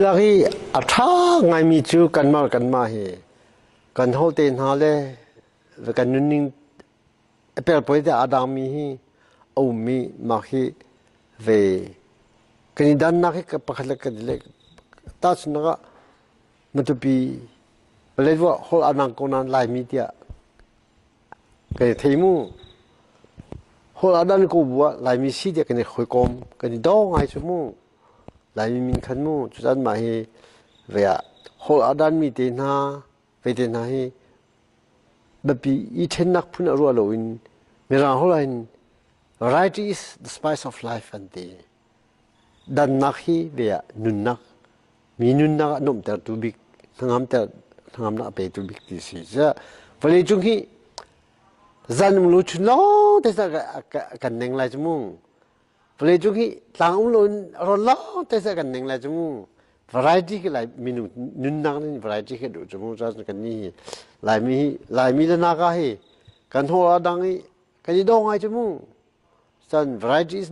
Lak i a ṭha ngaimi cu kanmah le kanmah hi kan holh te hna le kan nunning a pelpawi te aa dangmi hi a ummi mah hi ve kan i dannak hi pakhat le kan i le tahchunhnak ah Matupi Paletwa holh aa dang ko nain Laimi tiah kan i thei mu. Holh aa dan ko bu ah Laimi si tiah kan i hawikom kan i daw ngai cu mu. Laimi min khan mu cucan mah hi ve ah holh aa danmi te hna ve te hna hi biapi i ṭhennak phun a ruah loin Mirang holh ah hin variety is the spice of life an ti. Dannak hi ve ah nunnak mi nunnak ah nuamhtertu bik hnangamter hnangamnak a petu bik ti si. Vawlei cung hi zan um lu chun lawng te kan neng lai cu mu. Vawleicung hi tlang um loin rawn lawng te seh kan ning lai cu mu. Variety khi lai minung nunnak nih variety khi duh cu mu. Cun kan ni hi Laimi hi Laimi le Naga hi kan haw a dang i kan i daw ngai cu mu. Cun variety is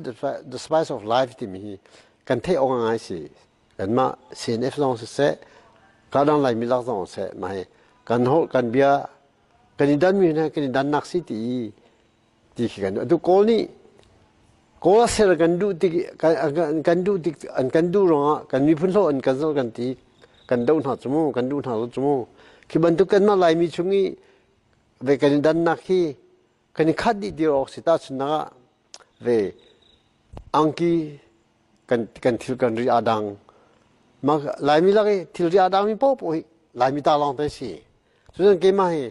the spice of life timi hi kan theih awk ngai si. Kanmah CNF zong siseh, kadang Laimi lak zong siseh, mah hi kan holh kan bia kan i danmi hna kan i dannak si ti i ti khi kan atu Kawl nih Kawl ser kan duh tik kan duh tik an kan duh ruangah kan miphun hlo an kan zoh kan ti kan doh hna cu mu kan duh hna cu mu khi bantuk kanmah Laimi chung i ve kan i dannak hi kan i khat dih ti awk si tahchunhnak ah ve angki kan kan thil kan ri aa dang Laimi lak i thil ri aa dangmi paohpaoh hi Laimi ta lawng te si cucun keimah hi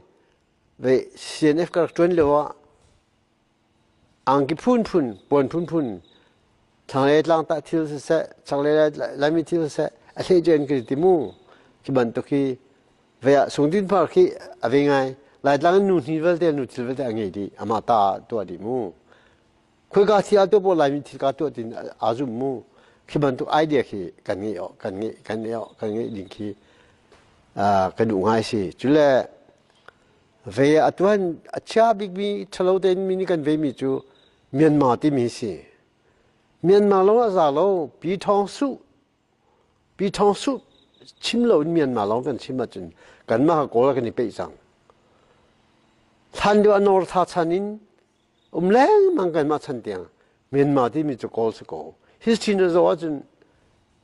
Ve CNF ka rak ṭuan lio ah angki phunphun, puan phunphun, thlanglei tlangtah thil siseh, chaklei Laimi thil siseh, a hlei in ka ti mu. Khi bantuk hi ve ah Sungtin Par khi a ve ngai. Laitlang in nu hni vialte, nu thil vialte a ngei dih. Amah ta tuah dih mu. Khoika thil ah tuah paoh Laimi thil ka tuah tin aa zum mu. Khi bantuk idea khi kan ngeih awk, kan ngeih, kan ngeih awk, kan ngeih ding khi ka duh ngai si. Cule ve a tuan a chia bikmi ṭhalo tein mi nih kan vemi cu Myanmar timi si. Myanmar lawng a za lo, Pi Thawng Suh Pi Thawng Suh chim lo in Myanmar lawng kan chim ahcun kanmah Kawl kan i peih cang. Hlan lio a nawr tha chan in um lengmang kanmah chan tiang Myanmar timi cu Kawl si ko. History na zoh ahcun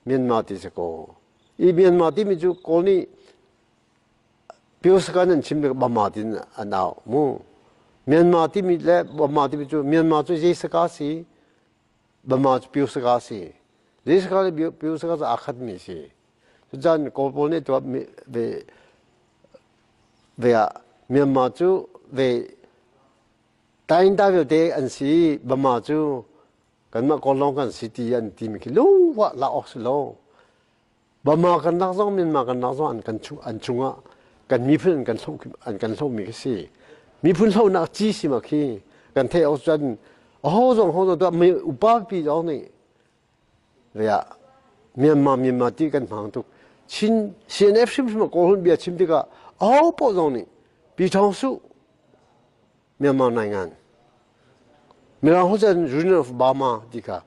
Myanmar ti si ko. I Myanmar timi cu Kawl nih Pyosaka nan chim bik Bama tin an au mu. Myanmar timi le Bama timi cu Myanmar cu zei saka si Bama cu Pyosaka si. Zei saka le Pyosaka cu aa khatmi si. Cucan Kawl pawl nih tuah ve ve ah Myanmar cu ve Tainta vialte an si Bama cu kanmah Kawl lawng kan si ti an timi khi lungwah la awk si lo. Bama kan lak zong Myanmar kan lak zong an kan chung an chungah kan miphun an kan hloh an kan hlohmi khi si. Miphun hlohnak ci si ma khi kan theih awk cun aho zong ho zong tuah mi upa pi zong nih ve ah Myanmar Myanmar ti kan hmang tuk. Chin CNF hrimhrim ah Kawl hun bia chim tikah aho paoh zong nih Pi Thawng Suh Myanmar nai Mirang ho cun Union of Burma ti kha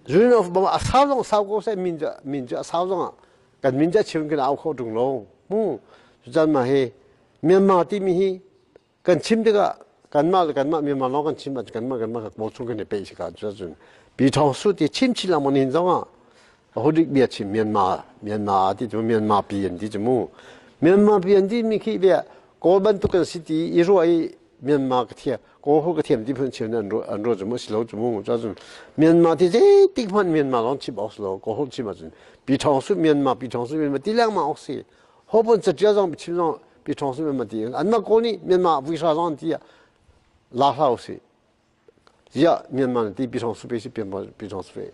Union of Burma a sau zong sau ko seh min cu min cu a sau zong ah kan min cu a chim kan au kho ṭung lo mu cucan mah hi Myanmar timi hi kan chim tikah kanmah le kanmah Myanmar lawng kan chim ahcun kanmah kanmah ka kawl chung kan i peih si ka cun Pi Thawng Su ti chim chin lengmang nihin zong ah Ahodik bia chim Myanmar Myanmar ti cu Myanmar pi an ti cu mu Myanmar pi an ti mi khi bia Kawl bantuk kan si ti i ruah i Myanmar ka thiam Kawl ho ka thiam ti phun chim an ruah an ruah cu mu si lo cu mu cun Myanmar ti zeitik hmanh Myanmar lawng chim awk si lo Kawl ho chim ahcun Pi Thawng Su Myanmar Pi Thawng Su Myanmar ti lengmang awk si ho pon catial zong chim zong Pi Thawng Su Myanmar ti anmah Kawl nih Myanmar vuihra zong an ti ah la hlah usih ziah Myanmar ti Pi Thawng Su pe si Pi Thawng Su pe.